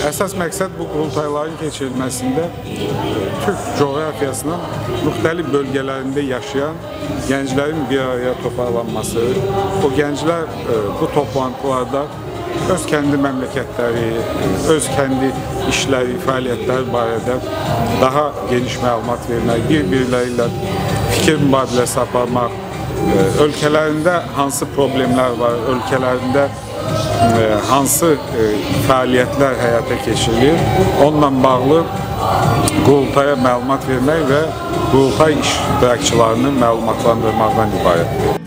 Əsas məqsəd bu qurultayların keçirilməsində Türk coğrafiyasının müxtəlif bölgələrində yaşayan gənclərin bir araya toparlanması, o gənclər bu toplantılarda öz kəndi məmləkətləri, öz kəndi işləri, fəaliyyətləri barədə daha geniş məlumat vermək, bir-birləri ilə fikir mübadiləsi aparmaq, ölkələrində hansı problemlər var, ölkələrində hansı fəaliyyətlər həyata keçirilir, onunla bağlı qurultaya məlumat vermək və qurultay iştirakçılarını məlumatlandırmaqdan ibarətdir.